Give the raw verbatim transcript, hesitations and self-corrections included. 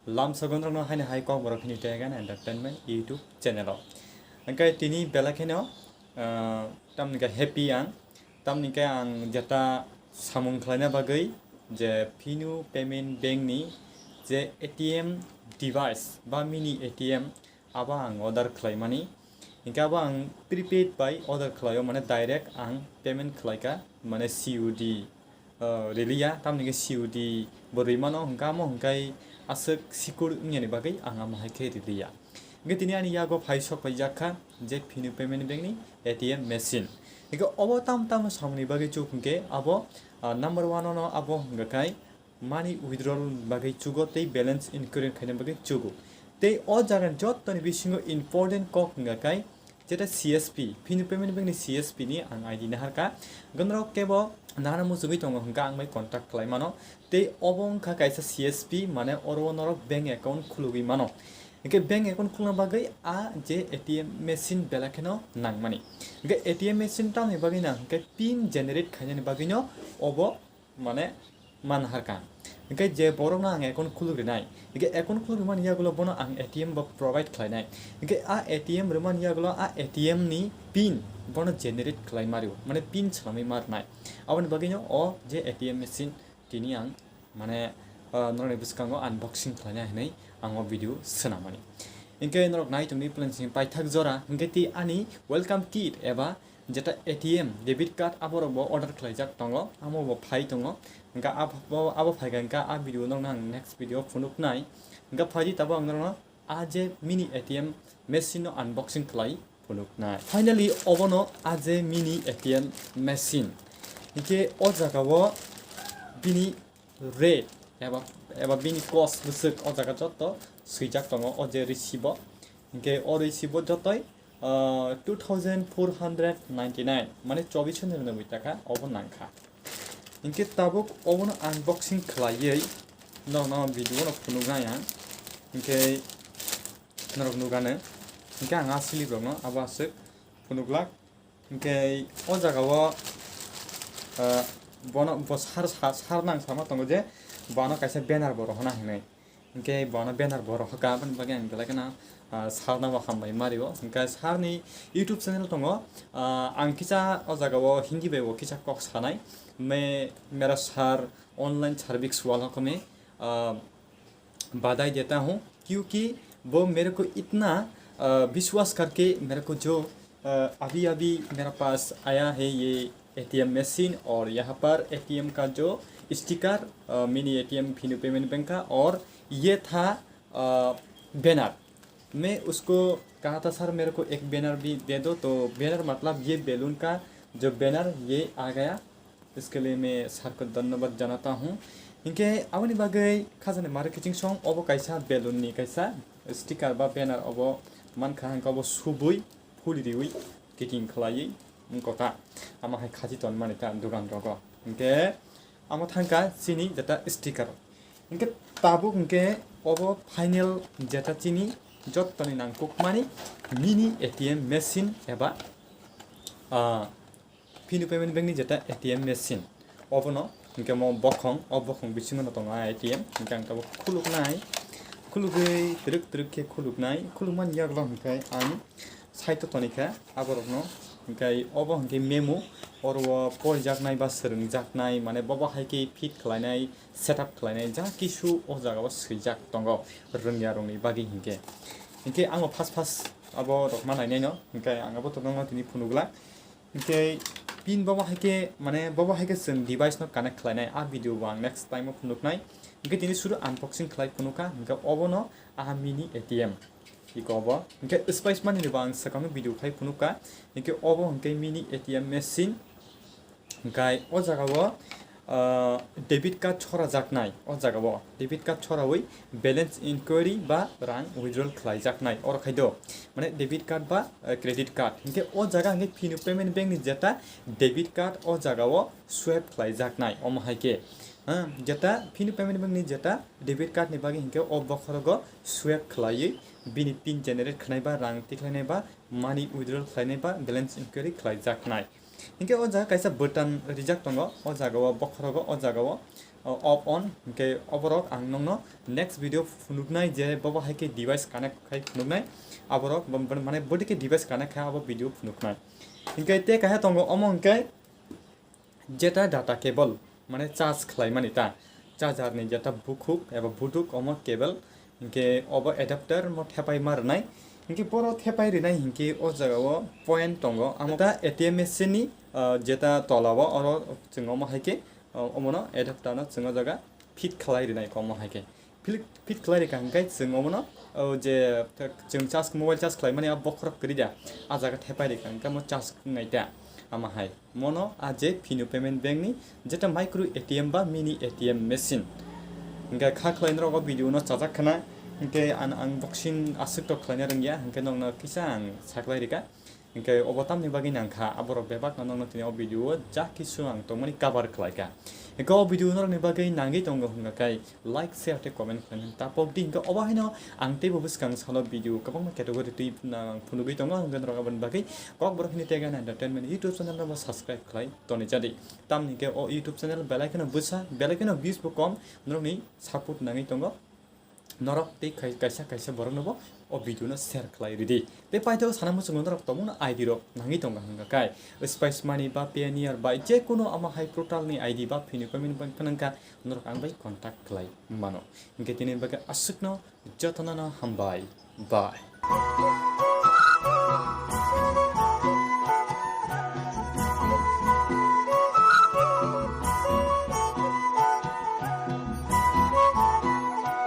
Lamsogonrokno haini hai kokborok hini tei gana entertainment YouTube channel o. Hingke tini belai kheno, ah, tamni khe happy ang, tamni khe ang jeta samung khlaina bagwi je Finu Payment Bank ni je A T M device ba mini A T M abo ang order khlaimani. Hingke abo ang prepaid bai order khlaio, mane direct ang payment khlaika, mane C O D, ah, riliya, tamni khe C O D bo rwi mano, hingke amo hingkai aswk secure wngyani bagwi ang amo hai khe riliya. Hingke tini ani yago phai sok paijak kha je Finu Payment Bank ni A T M machine. Hingke obo tam tam samungni bagwi chuk hingke abo, ah, number one ono abo hingka khai money withdrawal bagwi chugo tei balance inquiry khaina bagwi chugo. Tei o jaga jottoni bisingo important kok hingka khai jeta C S P, Finu Payment Bank ni C S P ni ang I D naharka. Hingke norok kebo nana muchugwi tongo hingka ang bai contact khlai mano. Tei obo wngkha kaisa C S P, mane oro norok bank account khulugwi mano. Hingke bank account khulna bagwi a je A T M machine belai kheno nangmani. Hingke A T M machine tamni bagwi nang hingke pin generate khainani bagwino obo mane man harkha. Hingke je borokno ang account khuluk rinai, hingke account khuluk rimani yagulo bono ang A T M bo provide khlainai. Hingke a A T M rimani yagulo a A T M ni pin bono generate khlai mario, mane pin swnamwi marnai. Aboni bagwino o je A T M machine tini ang mane, ah, norokni bwskango unboxing khlaina hinwi ang o video swnamani. Hingke norok nai tongdi plan sing paithak jora, hingke tei ani welcome kit eba jeta A T M, debit card, aborok bo order khlaijak tongo, amo bo phai tongo. Hingke abo, abo phaikha hingke a video norokno ang next video phunuknai. Hingke phaidi tabuk ang norokno a je mini A T M machine no unboxing khlai phunuknai. Finally, obono a je mini A T M machine. Hingke o jaga o bini rate eba, eba bini cost bwswk o jaga joto swijak tongo o je receipt o. Hingke o receipt o jotoi ah, two thousand four hundred ninety-nine, mane chobis nirnaboi taka obo nangkha. Hingke tabuk obono unboxing khlaiwi norokno video no phunuknai ang. Hingke norok nukgano. Hingke ang a slip rokno abo aswk phunuklak. Hingke o jaga o, ah, bono bo sar, sar, sar nang sama tongo je bono kaisa banner bo rohorna hinwi. Hingke bono banner bo rohorkha, aboni bagwi ang belai kheno, ah, sarno bo hambai mario. Hingke sarni YouTube channel tongo, ah, ang kisa o jaga o Hindi bai bo kisa kok sanai. मैं मेरा sir online service वालों को मैं, ah, बधाई देता हूँ, क्योंकि वो मेरे को इतना, ah, विश्वास करके मेरे को जो, ah, अभी अभी मेरे पास आया है ये A T M मशीन और यहाँ पर A T M का जो स्टिकर, अ, mini A T M Fino payment bank का, और ये था, अ, बैनर। मैं उसको कहा था, "सर, मेरे को एक बैनर भी दे दो।" तो बैनर मतलब ये बैलून का जो बैनर, ये आ गया। इसके लिए मैं सर को धन्यवाद जनाता हूँ। Hinkhe aboni bagwi khajani mari kiching song obo kaisa balloon ni kaisa sticker ba banner obo mankha, hinkhe obo subui phuli riwi kiting khlaiwi wngkha ta. Ama hai khachi tonmani ta dogan rogo. Hinkhe amo thangkha chini jeta sticker. Hinkhe tabuk hinkhe obo final jeta chini jottoni nangkukmani mini A T M machine eba, ah, Fino Payment Bank ni jeta A T M machine. Obono hinkhe mo bokhong, o bokhong bisingo no tongo A T M. Hinkhe ang tabuk khuluknai, khulugwi twrwk twrwk khe khuluknai. Khulukmani yagulo hinkhe ang side o tonikha aborokno. Hinkhe obo hinkhe memo, oro o porijaknai ba swrwngjaknai, mane bobo hai khe fit khlainai, setup khlainai, ja kisu o jaga o swijak tongo rwngya rokni bagwi hinkhe. Hinkhe ang o first first abo rok ma nainai no, hinkhe ang abo to nokno tini phunukla. Hinkhe pin bobo hai khe, mane bobo hai khe chwng device no connect khlainai, a video bo ang next time o phunuknai. Hinkhe tini suru unboxing khlai phunukha, hinkhe obono aha mini A T M. Iko obo. Hinkhe spice mani ni bo ang swkang video khai phunukha. Hinkhe obo hinkhe mini A T M machine. Hinkhe o jaga o, ah, debit card chora jaknai. O jaga o debit card chorawi balance inquiry ba rang withdrawal khlai jaknai. Oro khai do. Mane debit card ba, eh, credit card. Hinkhe o jaga hinkhe Fino Payment Bank ni jeta debit card o jaga o swipe khlai jaknai. Omo hai khe. Ha, jeta Fino Payment Bank ni jeta debit card ni bagwi hinkhe o bokhorogo swipe khlaiwi bini pin generate khlainai ba rang tikhlainai ba money withdrawal khlainai ba balance inquiry khlai jaknai. Hinkhe o jaga kaisa button rijak tongo, o jaga o bokhorogo, o jaga o uh, off on, hingke oborok ang nongno next video phunuknai je bobo hai khe device connect khai phunuknai, aborok bo-, bo-, mane bodi khe device connect khai abo video phunuknai. Hingke te kaha tongo omo hingke jeta data cable, mane charge khlaimani ta, charger ni jeta bukhuk eba buthuk omo cable, hingke obo adapter mo thepai ma rwnai, hingke boro thepai rwnai hingke o jaga o point tongo, amo ta A T M machine ni, ah, jeta tola o oro chwng omo hai khe, ah, omono adapter no chwng o jaga fit khlai rwnai omo hai khe. Fit, fit khlai rikha hingke chwng omono, o je, chwng charge, mobile charge khlaimani a bokhorok kwrwi da, a jaga thepai rikha hingke omo charge wngnai ta, ama hai. Mono a je Fino Payment Bank ni jeta micro A T M ba mini A T M machine. Hingke kha khlai norok o video no chajak khna, hingke an unboxing aswk tok khlaina rwngya, hingke nokno kisa ang saklai rikha. Hingke obo tamni bagwi nangkha, aborok bebak no nokno tini o video o ja kisu ang tongmani cover khlaikha. Hingke o video norokni bagwi nangwi tongo hwnga khe like, share tei comment khlaina tapok di. Hingke obo haino ang teibo bwskang salo video kwbangma category twi nang phunugwi tongo, hingke norok aboni bagwi Kokborok hini tega na entertainment YouTube channel no subscribe khlai toni jadi. Tamni hingke o YouTube channel belai kheno bwsa, belai kheno views bo kom, norokni support nangwi tongo. Norok tei kai-, kaisa kaisa borok no bo o video no share khlai ridi. Tei paithago sana muchungo norok tongmung no I D rok nangwi tongo hwnga khe Spice Money ba Payoneer ba je kuno ama hai portal ni I D ba Fino Payment Bank phwnang kha norok ang bai contact khlai mano. Hingke tini bagwi aswk no jotono no hambai. Bye.